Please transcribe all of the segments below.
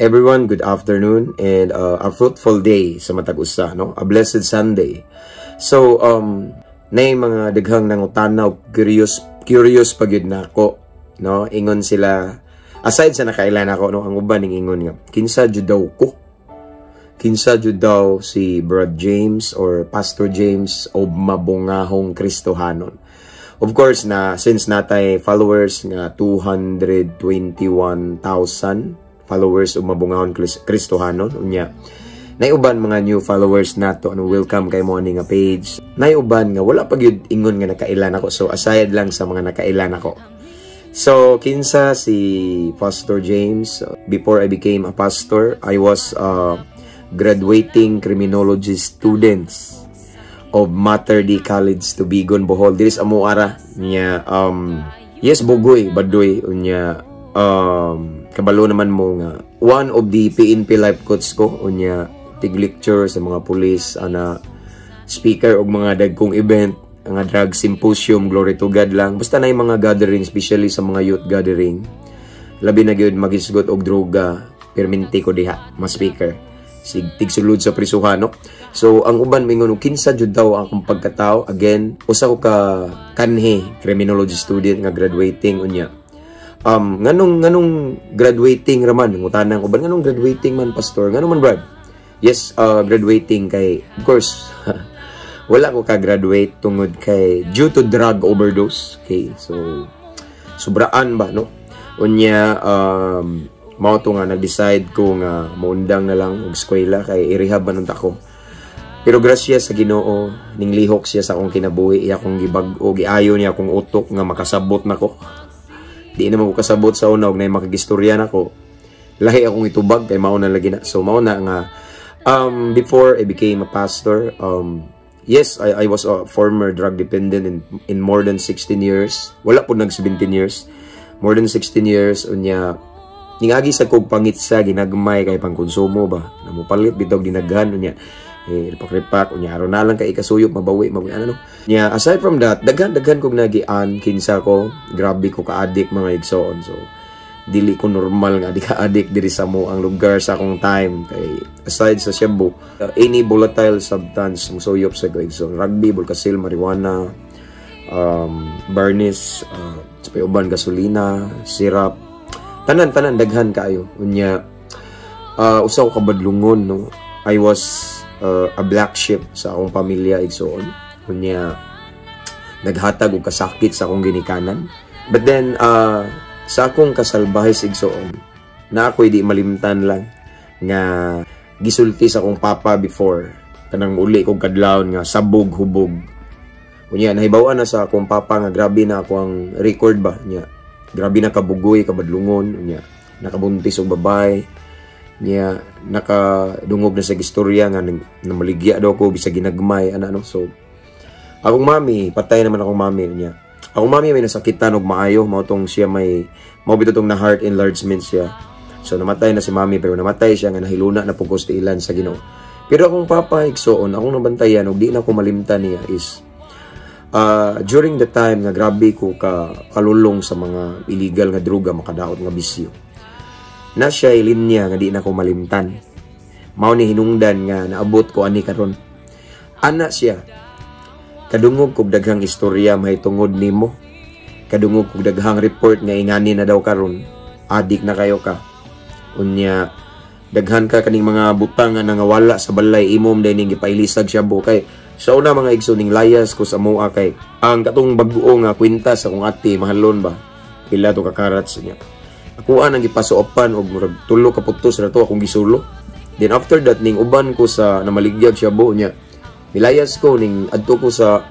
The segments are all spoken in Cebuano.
Everyone, good afternoon and a fruitful day sa matag usa, no? A blessed Sunday. So, nay mga daghang nangutana og curious curious pa gyud nako, no? Ingon sila, aside sa nakailan ako, no, ang uban ning ingon nga kinsa jud daw ko? Kinsa jud daw si Brad James or Pastor James o Mabungahong Kristohanon? Of course na since natay followers nga 221,000 followers og Mabungahon Kristohanon, unya nay uban mga new followers nato, ano, welcome kay mo ani nga page. Nay uban nga wala pa gyud ingon nga nakailan ako, so aside lang sa mga nakailan ako. So kinsa si Pastor James? Before I became a pastor, I was graduating criminology students of Mater Dei College, Tubigon, Bohol. Diri sa amoa ra niya. Yes, bugoy badoy. Unya kabalo naman mo nga one of the PNP life coach ko, unya tig lecture sa mga pulis ana, speaker og mga dagkong event, nga drug symposium. Glory to God lang. Basta na yung mga gathering, especially sa mga youth gathering, labi na gyud magisgot og droga, perminti ko diha ma speaker, sig tigsulod sa prisuhan, no? So ang uban mingon kinsa jud daw akong pagkatao. Again, usa ko ka kanhi criminology student nga graduating. Unya nganong graduating raman, ngutanang uban, nganong graduating man, pastor, nganong man, Brad? Yes, graduating kay of course wala ko ka-graduate tungod kay due to drug overdose. Okay, so sobraan ba, no? Unya mao to nga nag-decide ko nga moundang na lang og eskwela kay i-rehab man unta ko. Pero grasya sa Ginoo, ning lihok siya sa akong kinabuhi, iya akong gibag-o, giayo niya akong utok nga makasabot nako. Di naman ko kasabot sa una, og nay makagistorya nako. Lahi akong itubag kay mao na lagi na. So mao na nga before I became a pastor, yes, I was a former drug dependent in more than 16 years. Wala po nag 17 years. More than 16 years. Unya ningagi sa kog pangitsa ginagmay kay pangkonsumo ba. Namupalit bitaw dinaghan, unya eh ripak-ripak, unya aron na lang kay ikasuyop mabawi mabawi ano, no. Nya aside from that, daghan daghan kog nagian kinsa ko, grabe ko ka-addict, mga igsoon. So dili ko normal nga di ka addict diri sa mo ang lugar sa akong time kay aside sa shabu, any volatile substance musuyop sa ko, igsoon: rugby, bulkasil, marijuana, varnish, sa uban gasolina, syrup, tanan tanan, daghan kaayo. Unya usa ko kabadlungon, no? I was a black sheep sa akong pamilya, igsoon. Unya naghatag og kasakit sa akong ginikanan. But then sa akong kasalbahe, igsoon, na ako di malimtan lang nga gisulti sa akong papa before kanang uli kog kadlawon nga sabog hubog. Unya nahibaw na sa akong papa nga grabe na ako ang record ba nya, grabe na kabugoy, kabadlungon. Unya nakabuntis og babay niya, nakadungog na sa istorya nga namaligya daw ko bisag ginagmay ana, no? So akong mami, patay naman akong mami niya. Akong mami may nasakitan og maayo, mao tong siya may mao bitaw tong na heart enlargement siya. So namatay na si mami, pero namatay siya nga nahiluna na pugos tiilan sa Ginoo. Pero akong papa, igsoon, akong nabantayan og di na ko malimtan niya is during the time nga grabe ko ka kalulong sa mga illegal nga droga, makadaot nga bisyo. Na siya linya nga di na ko malimtan. Mao ni hinungdan nga naabot ko ani karon. Ana siya: "Kadungog kog daghang istorya mahitungod nimo. Kadungog kog daghang report nga ingani na daw karon. Adik na kayo ka. Unya daghan ka kaning mga butang nga nangawala sa balay, imom day ning gipailisag shabu." Kay sa una, mga igsoon, ning layas ko sa moa kay ang katong bag-o nga kwintas sa akong ate, mahalon ba, pila to ka karats niya. Ako ang gipasuopan og murag tulo ka putos ra to akong gisulo. Then after that, ning uban ko sa namaligyag shabu niya. Milayas ko, ning adto ko sa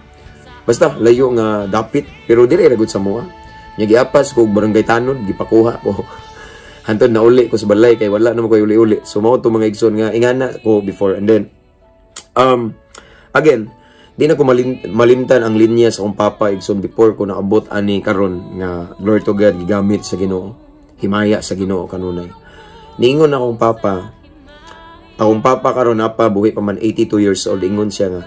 basta layo nga dapit, pero dili ra gud sa moa. Nya giapas ko og barangay tanod, gipakuha ko. Hantod na uli ko sa balay kay wala naman ko uli-uli. So mao to, mga igsoon, nga ingana ko before. And then again, di na ko malimtan ang linya sa akong papa, igsoon, before ko naabot ani karon nga glory to God, gigamit sa Ginoo. Himaya sa Ginoo kanunay. Niingon akong papa, akong papa karon napa buhi pa man, 82 years old, ingon siya nga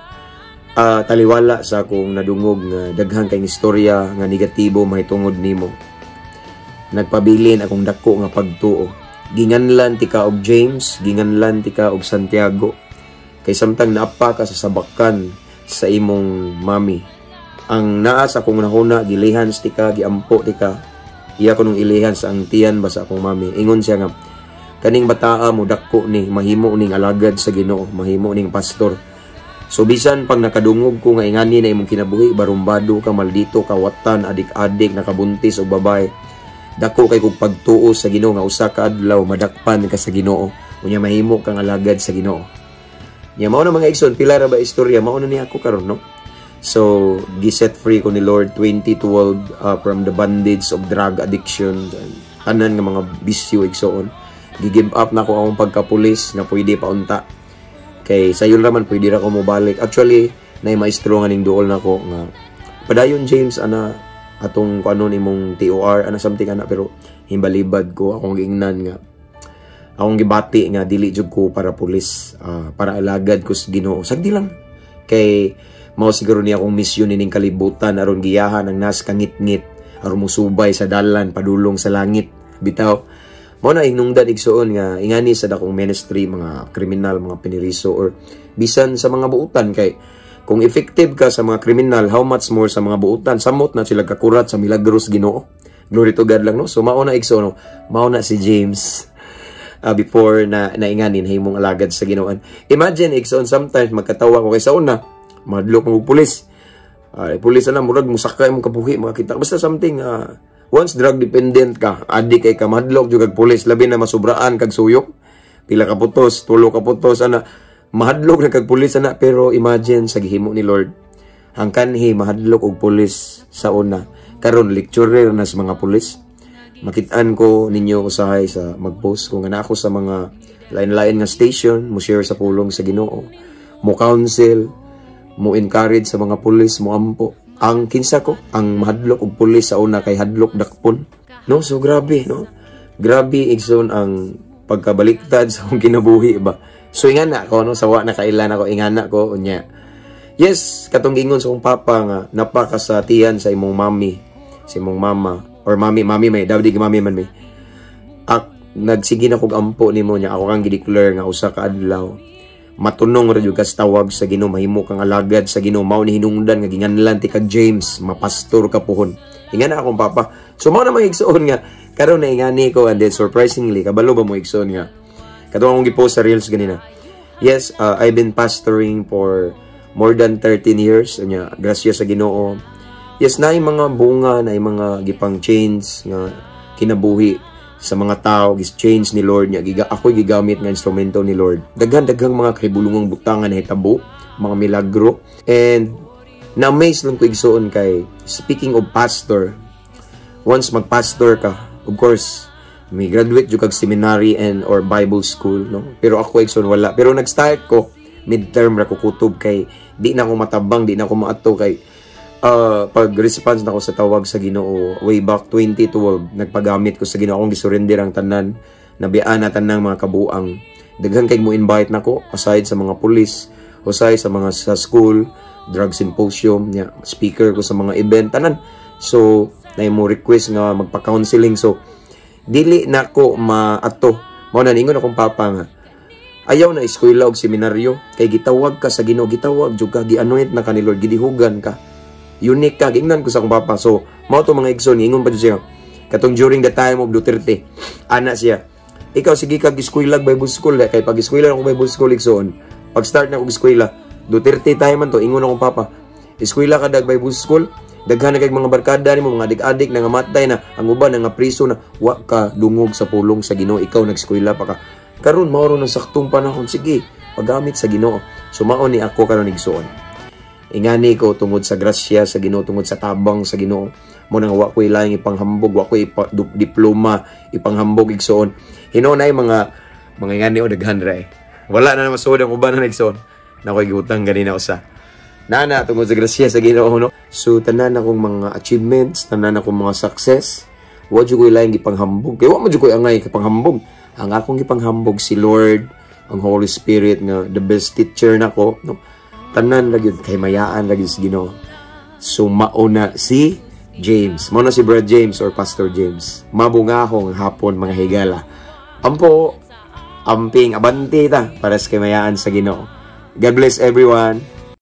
taliwala sa akong nadungog nga daghan kay istorya nga negatibo mahitungod nimo, nagpabilin akong dako nga pagtuo. Ginganlan tika og James, ginganlan tika og Santiago. Kay samtang naapa ka sa sabakan sa imong mami, ang naa sa akong nahuna, gilihans tika, giampo tika. Iya ko nung ilihan sa ang tiyan ba sa akong mami. Ingon siya nga, "Kaning bataa mo dako ni, mahimo ning alagad sa Ginoo, mahimo ning pastor." So bisan pag nakadungog ko nga ingani na imong kinabuhi, barumbado ka, maldito, kawatan, adik-adik, nakabuntis og babae. Dako kay kog pagtuo sa Ginoo nga usa ka adlaw madakpan ka sa Ginoo. Unya mahimo kang alagad sa Ginoo. Nya mao na, mga igsoon, pila ra ba istorya, mao na niya ako karon, no? So, gi-set free ko ni Lord 2012 from the bondage of drug addiction, tanan nga mga bisyo, igsoon. Gi-give up na ko akong pagkapulis nga pwede pa unta. Kay sayon raman pwede ra ko mobalik. Actually, nay maestro nga ning duol nako nga, "Padayon, James, ana atong kuanon imong TOR," ana, something ana, pero himbalibad ko. Akong giingnan nga akong gibati nga dili jud ko para pulis, para alagad ko sa Ginoo. Sagdi lang kay mao siguro niya akong misyon ining kalibutan aron giyahan ang nas kangitngit aron musubay sa dalan padulong sa langit bitaw. Mao na hinungdan, igsuon, nga ingani sa dakong ministry, mga kriminal, mga piniriso, or bisan sa mga buutan, kay kung effective ka sa mga kriminal, how much more sa mga buutan? Samot na sila kakurat sa milagros Ginoo. Glory to God lang, no? So mao na, igsuon, no? Mao na si James before na nainganin himong alagad sa Ginoo. Imagine, igsoon, sometimes magkatawa ko kay sa una madlok mo pulis. Pulis na murag musakay imong kabuhi, makita basta something. Once drug dependent ka, adik kay ka, madlok jud kag pulis, labi na masubraan kag suyok. Pila ka putos, tulo ka putos ana, mahadlok na kag pulis ana. Pero imagine sa gihimo ni Lord, ang kanhi mahadlok og pulis sa una, karon lecturer na sa mga pulis. Makitaan ko ninyo usahay sa mag-post ko nga ako sa mga lain-lain nga station, mo share sa pulong sa Ginoo, mo counsel, mo encourage sa mga pulis, mo ampo. Ang kinsa ko, ang mahadlok og pulis sa una, kay hadlok dakpon. No, so grabe, no? Grabe, igsoon, ang pagkabaliktad sa akong kinabuhi ba. So ingana ko, no, sawa na kailan ako ingana ko unya. Yes, katong gingon sa akong papa nga napaka sa tiyan sa imong mami, sa imong mama or mami, mami may daw di mami man may. Ak nagsige na kog ampo nimo niya ako kang gi-declare nga usa ka adlaw matunong ra jud kas tawag sa Ginoo, mahimo kang alagad sa Ginoo. Mao ni hinungdan nga ginganlan ti kag James, mapastor ka puhon. Ingana akong papa. So mao na, mga igsoon, nga karon na ingani ko. And then surprisingly, kabalo ba mo, igsoon, nga katong akong gi-post sa reels ganina? Yes, I've been pastoring for more than 13 years. Anya grasya sa Ginoo, yes, naay mga bunga, naay mga gipang change nga kinabuhi sa mga tao, gis-change ni Lord niya. Giga, ako gigamit nga instrumento ni Lord. Daghan daghang mga kahibulungang butangan na hitabo, mga milagro. And na-amaze lang ko, igsuon, kay speaking of pastor, once magpastor ka, of course, may graduate jud kag seminary and or Bible school, no? Pero ako, igsuon, wala. Pero nag-start ko, midterm ra ko kutob kay di na ako matabang, di na ako maato kay pag-response na ko sa tawag sa Ginoo way back 2012, nagpagamit ko sa Ginoo, akong gisurrender ang tanan, nabiyaan na tanang mga kabuang. Daghan kay mo invite nako aside sa mga pulis, usay sa mga sa school, drug symposium, nya speaker ko sa mga event tanan. So na mo request nga magpa-counseling, so dili na ko maato. Mao na ningon akong papa nga ayaw na eskwela og seminaryo kay gitawag ka sa Ginoo, gitawag jud ka, gi-anoint na ka ni Lord, gidihugan ka, unique ka, gingnan ko sa akong papa. So mao to, mga igsoon, ingon pa jud siya katong during the time of Duterte ana siya, "Ikaw, sige kag eskwela Bible school." Eh, kay pag eskwela ako Bible school, igsoon, pag start na ako eskwela, Duterte time man to, ingon akong papa, "Eskwela ka dag Bible school, daghan na kay mga barkada nimo, mga adik-adik na nga matay na, ang uban na nga priso na, wa ka dungog sa pulong sa Ginoo, ikaw nagskwela pa ka karon." Mao ron ang saktong panahon, sige paggamit sa Ginoo. So mao ni ako karon, igsuon, ingani ko tungod sa grasya sa Ginoo, tungod sa tabang sa Ginoo mo nang wa ko ilang ipanghambog, wa ko ipa, diploma ipanghambog, igsuon. Hinuon ay mga ingani o daghan ra eh. Wala na masuod ang uban na, igsuon, na ko'y giutang ganina usa. Nana tungod sa grasya sa Ginoo, no? So tanan akong mga achievements, tanan akong mga success, wa jud ko ilaing gipanghambog kay wa man jud ko angay gipanghambog. Ang akong gipanghambog si Lord, ang Holy Spirit nga the best teacher nako, no? Tanan ra gyud kay mayaan ra gyud sa Ginoo. So mauna si James, mao na si Brad James or Pastor James. Mabungahong hapon, mga higala. Ampo, amping, abante ta para sa kamayaan sa Ginoo. God bless everyone.